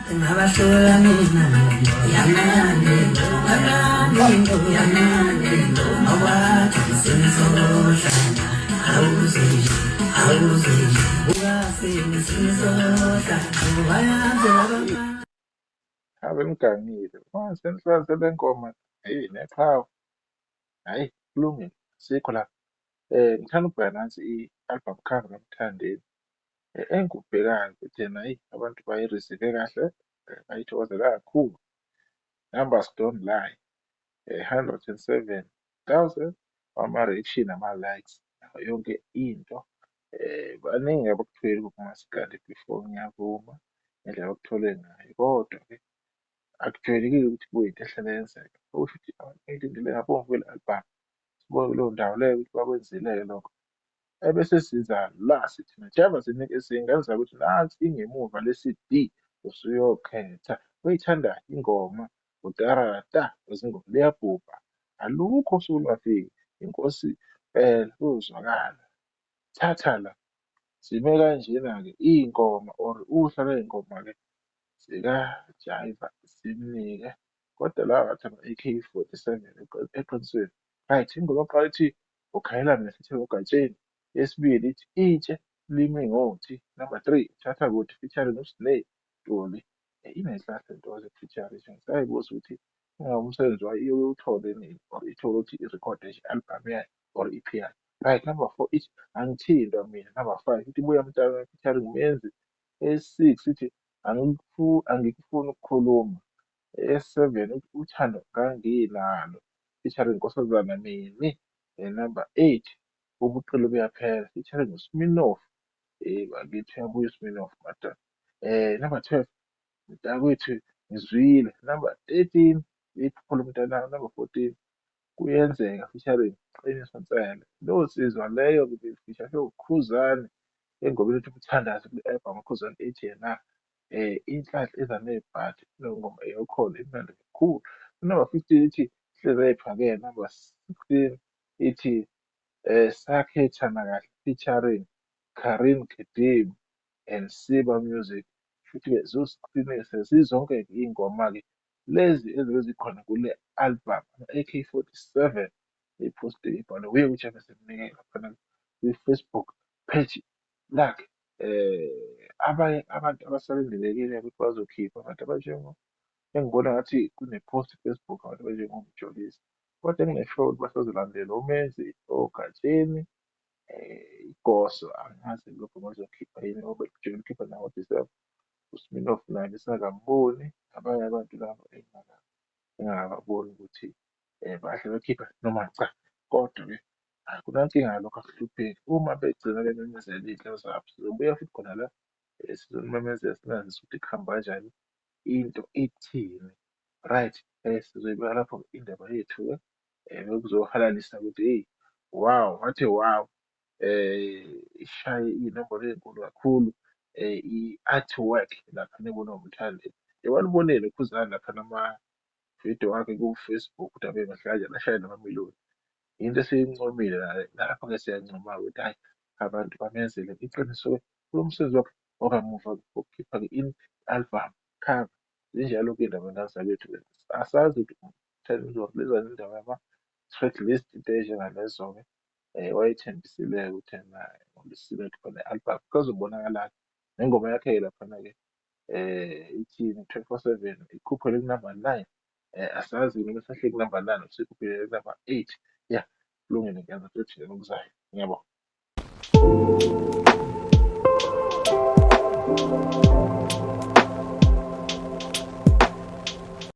Ngabahlola mina yamnandi yamnandi yamnandi awathi senizohlala awuze awuze ukase senizohlala bayazi abafana. Ave nigangile. Manje senihlanze le ngoma. Eyi neqhawe. Hhayi kulungile asikho lapho. Ngithanda ukubheka nansi i-album cover kaMthandeni. Engikubhekayo ukuthi ena eyi abantu bayi-receive kahle, bayithokozele kakhulu. Numbers don't lie. 107,000 wama-reaction nama-likes nayo yonke into. Baningi abakuthwele kumaskandi before ngiyavuma ngendlela abakuthole ngayo kodwa-ke akujwayelekile ukuthi kube yinto ehlale yenzeka. Okusho ukuthi abantu bayilindele ngabomvu le album. Sibonge kuleyo ndawo leyo ukuthi bakwenzile-ke lokho. Ebese siza la sithi njengoba sinike singenza ukuthi nansi ingemuva le-CD usuyokhetha oyithandayo ingoma utarata wezingoma liyabhubha alukho usuku lungafiki inkosi kuzwakala thatha la sime kanjena-ke iy'ngoma or uhla lwey'ngoma-ke zikaJaiva simnike kodwa la ngathi ama-AK 47 eqinisweni. Right, ingoma yokuqala ithi ukhalela mina futhi ogatsheni. Eyesibili ithi itshe limi ngothi. Number three, thatha kude featuring uSneh Ntuli. Inenhlahla ntokazi featuring. Ngisayibuza ukuthi ingabe umsebenzi wayo iyoke uthole nini or ithole ukuthi irekhode nje i-album yayo or i-EP yayo. Right, number four ithi angithintwa mina. Number five ithi buya mntana featuring uMenzi. Eye-six ithi angikufuni ukukhuluma. Eye-seven ithi uthando nganginalo featuring Nkosazana Minnie. Number eight ubuqili buyaphela featuring uSminoff. Bakithi uyabuya uSminoff madoda. Number 12 mntakwethu ngizwile. Number 13 iphupho lomntanami. Number 14 kuyenzeka featuring Qiniso Nsele. Leyo nsizwa leyo befeature uKhuzani engomeni ethi Umthandazo kule album uKhuzani ethi yena inhlanhla iza nebhadi. Leyo ngoma eyokholo imnandi kakhulu. Number 15 ithi hlezi eyiphakele. Number 16 ithi sakhethana kahle featuring Karin Kedim and Siba Music. Futhi-ke ziwu-16 sezizonke-ke iy'ngoma-ke lezi ezobe zikhona kule album ama-AK 47 iphosti ibhalwe wuye uJames Mnike laphana kwi-Facebook page lakhe. Abanye abantu abasalindelekile ukuthi bazokhipha abantu abanjengo engibona ngathi kune-post ku-Facebook abantu abanjengoMjolisi kodwa engingesho ukuthi basazolandela uMenzi oGatsheni iGoso angazi lokho bazokhipha yini ngoba bejwayele ukukhipha nango-December. USminoff naye besingakamboni abanye abantu laba engingakababoni ukuthi bahle bekhipha noma cha. Kodwa-ke akunankinga lokho akuhlupheki uma begcina bememezela iy'nhlelo zabo sizobuya futhi khona la sizonimemezela sinazise ukuthi kuhamba kanjani into ithini. Right, sizoyibeka lapho indaba yethu-ke bekuzohalalisa ukuthi hheyi wow, wathi wow ishaye iy'nombolo ey'nkulu kakhulu i-artwork lapha ebonwa uMthandeni. Njengoba uKhuzani laphana amavidiyo wakhe ku-Facebook ukuthi abe mahle kanjani ashaye namamiliyoni. Into esiyincomile lapho-ke siyancoma-ke ukuthi hhayi abantu bamenzele iqiniso-ke kulo msebenzi wakhe wakamuva wokukhipha-ke i-album cover. Zinjalo-ke iy'ndaba zakwethu asazi ukuthi uMthandeni uzoriliza indaba yama-track list into ey'njengalezo-ke. Wayethembisile-ke ukuthi ena ngoLwesine khona i-album kuzobonakala-ke nengoma yakhe-ke laphana-ke ithini 24/7 ikhuphule kunumber 9 asazi noma isahleli kunumber 9 usekhuphule kunumber 8 ya kulungile ngiyazi futhi ngokuzayo ngiyabonga.